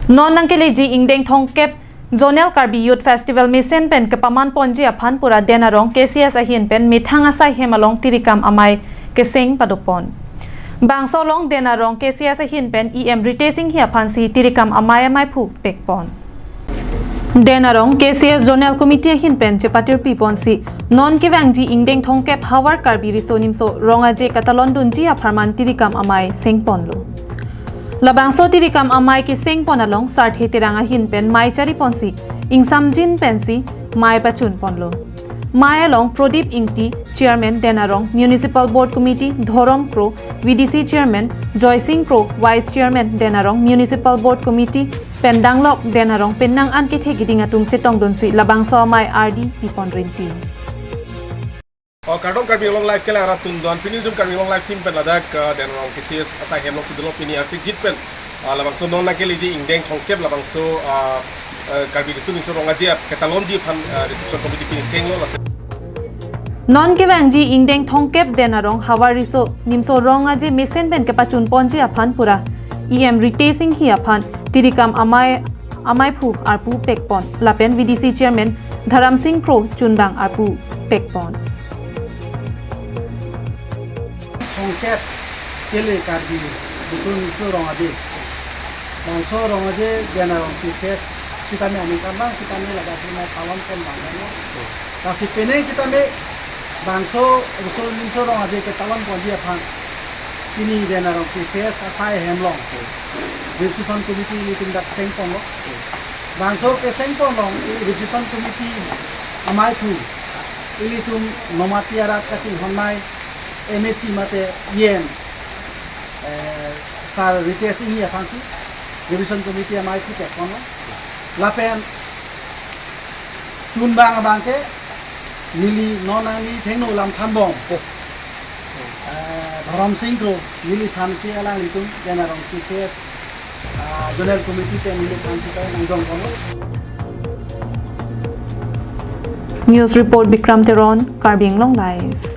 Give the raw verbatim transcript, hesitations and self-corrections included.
Non nangkeleji ingdeng thomkep Zonal Karbi Youth Festival mesen pen kepaman ponji aphan pura Den Arong K C S ahin pen methang asai hem along tirikam amei keseng padopon. Bangso along Den Arong K C S ahin pen E M Ritesh Enghi aphansi tirikam amei ameiphu pekpon. Den Arong K C S Zonal Committee ahin pen chepatirpi ponsi non kevangji ingdeng thomkep Havar Karbi Riso Nimso Rong Aje katalon dunji apharman tirikam amei sengponlo. Labangso tirikam amei kesengpon along Sarthe Terang ahin pen mei chariponsi ingsamjin pensi mei pachunponlo. Mei along Prodip Ingti, Chairman Den Arong Municipal Board Committee, Dhorom Kro, V D C Chairman, Joysing Kro, Vice Chairman Den Arong Municipal Board Committee, pen danglok Den Arong penang an kethe keding atum chetongdunsi labangso amei ardi pipon rinti. Oh, kardom Karbi Anglong Live kelang arat atum, don pini jum Karbi Anglong Live team pen ladak, uh, Den Arong K C S asai hem alongsi dolo pini archik jit pen, uh, labangso non nangkeleji ingdeng thomkep labangso, uh, uh, Karbi Riso Nimso Rong Aje ketalonji aphan, uh, reception committee pini senglo lasi. Non kevangji ingdeng thomkep Den Arong Havar Riso Nimso Rong Aje mesen pen kepachunponji aphan pura E M Ritesh Enghi aphan tirikam amei ameiphu arpu pekpon lapen V D C Chairman Dharam Sing Kro chunbang arpu pekpon. Thomkep kele Karbi Riso Nimso Rong Aje. Bangso Rong Aje Den Arong K C S sitame aningkanvang sitame ladak pini talonpon abang lo. Lasi penang sitame bangso Riso Nimso Rong Aje ketalonponji aphan pini Den Arong K C S asai hem along Reception Committee ilitum dak sengponlo. Bangso kesengpon along Reception Committee ameiphu ilitum Nomati arat kachinghon amei M A C mate E M, eh, Sar Ritesh Enghi aphansi Reception Committee ameiphu pekponlo. Lapen chunbang abang ke neli non nangli thengno lam thanbom, eh, Dharam Sing Kro neliphansi alanglitum Den Arong K C S, ah, Zonal Committee pen neliphansi ta nangdongponlo. News report Bikram Teron, Karbi Anglong Live.